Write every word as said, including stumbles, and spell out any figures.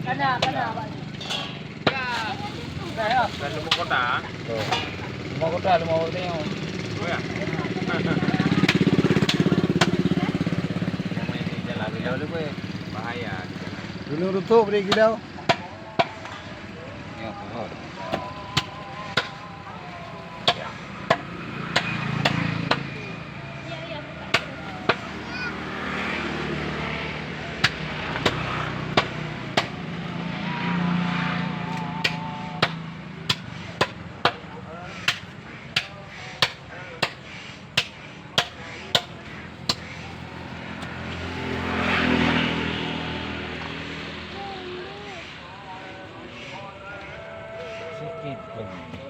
Kana, kana, Pak. Bukan lubuk kota. Tuh. Lubuk kota, lubuk kota yang. Oh ya. Yang main di jalan. Bahaya di jalan. Gunung Rutuh beri gila. Ya, pohon. Sakit lagi.